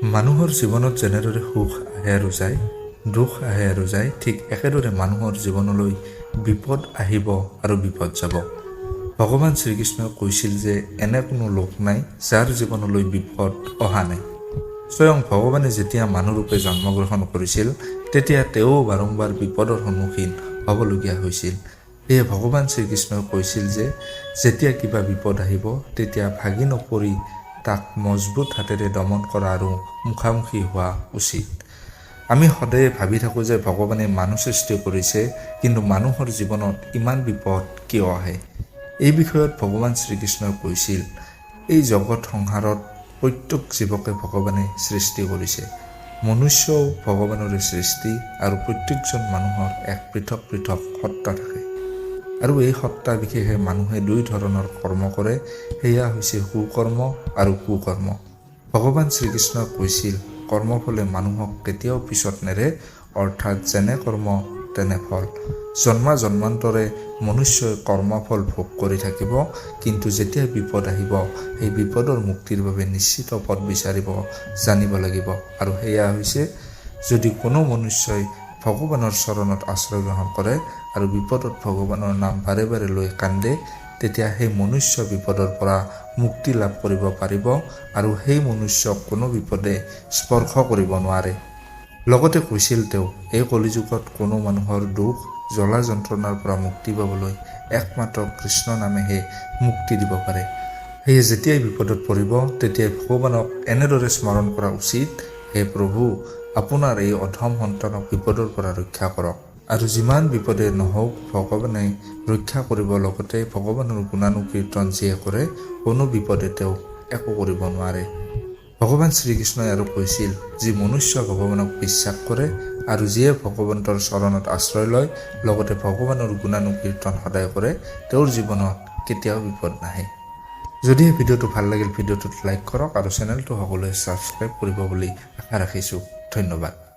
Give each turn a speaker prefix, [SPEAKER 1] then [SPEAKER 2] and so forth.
[SPEAKER 1] মানুহৰ জীৱনত যেনেদৰে সুখ আহে আৰু যায়, দুখ আহে আৰু যায়, ঠিক একেদৰে মানুহৰ জীৱনলৈ বিপদ আহিব আৰু বিপদ যাব। ভগৱান শ্ৰীকৃষ্ণই কৈছিল যে এনে কোনো লোক নাই যাৰ জীৱনলৈ বিপদ অহা নাই। স্বয়ং ভগৱানে যেতিয়া মানুহৰূপে জন্মগ্ৰহণ কৰিছিল, তেতিয়া তেওঁ বাৰম্বাৰ বিপদৰ সন্মুখীন হ'বলগীয়া হৈছিল। সেয়ে ভগৱান শ্ৰীকৃষ্ণই কৈছিল যে যেতিয়া কিবা বিপদ আহিব, তেতিয়া ভাগি নপৰি তাক মজবুত হাতেৰে দমন কৰা আৰু মুখামুখি হোৱা উচিত। আমি সদায়ে ভাবি থাকোঁ যে ভগৱানে মানুহ সৃষ্টি কৰিছে, কিন্তু মানুহৰ জীৱনত ইমান বিপদ কিয় আহে? এই বিষয়ত ভগৱান শ্ৰীকৃষ্ণই কৈছিল, এই জগত সংসাৰত প্ৰত্যেক জীৱকে ভগৱানে সৃষ্টি কৰিছে। মনুষ্যও ভগৱানৰে সৃষ্টি আৰু প্ৰত্যেকজন মানুহৰ এক পৃথক পৃথক সত্তা থাকে আৰু এই সত্তা বিশেষে মানুহে দুই ধৰণৰ কৰ্ম কৰে, সেয়া হৈছে সুকৰ্ম আৰু কুকৰ্ম। ভগৱান শ্ৰীকৃষ্ণই কৈছিল, কৰ্মফলে মানুহক কেতিয়াও পিছত নেৰে, অৰ্থাৎ যেনে কৰ্ম তেনে ফল। জন্মা জন্মান্তৰে মনুষ্যই কৰ্মফল ভোগ কৰি থাকিব। কিন্তু যেতিয়া বিপদ আহিব, সেই বিপদৰ মুক্তিৰ বাবে নিশ্চিত পথ বিচাৰিব জানিব লাগিব আৰু সেয়া হৈছে যদি কোনো মনুষ্যই ভগৱানৰ চৰণত আশ্ৰয় গ্ৰহণ কৰে আৰু বিপদত ভগৱানৰ নাম বাৰে বাৰে লৈ কান্দে, তেতিয়া সেই মনুষ্য বিপদৰ পৰা মুক্তি লাভ কৰিব পাৰিব আৰু সেই মনুষ্যক কোনো বিপদে স্পৰ্শ কৰিব নোৱাৰে। লগতে কৈছিল তেওঁ, এই কলিযুগত কোনো মানুহৰ দুখ জ্বলা যন্ত্ৰণাৰ পৰা মুক্তি পাবলৈ একমাত্ৰ কৃষ্ণ নামেহে মুক্তি দিব পাৰে। সেয়ে যেতিয়াই বিপদত পৰিব, তেতিয়াই ভগৱানক এনেদৰে স্মৰণ কৰা উচিত, "হে প্ৰভু, আপোনাৰ এই অধম সন্তানক বিপদৰ পৰা ৰক্ষা কৰক।" আৰু যিমান বিপদে নহওক, ভগৱানে ৰক্ষা কৰিব। লগতে ভগৱানৰ গুণানুকীৰ্তন যিয়ে কৰে, কোনো বিপদে তেওঁক একো কৰিব নোৱাৰে। ভগৱান শ্ৰীকৃষ্ণই আৰু কৈছিল, যি মনুষ্য ভগৱানক বিশ্বাস কৰে আৰু যিয়ে ভগৱন্তৰ চৰণত আশ্ৰয় লয়, লগতে ভগৱানৰ গুণানুকীৰ্তন সদায় কৰে, তেওঁৰ জীৱনত কেতিয়াও বিপদ নাহে। যদি এই ভিডিঅ'টো ভাল লাগিল, ভিডিঅ'টোত লাইক কৰক আৰু চেনেলটো সকলোৱে ছাবস্ক্ৰাইব কৰিব বুলি আশা ৰাখিছোঁ। ধন্যবাদ।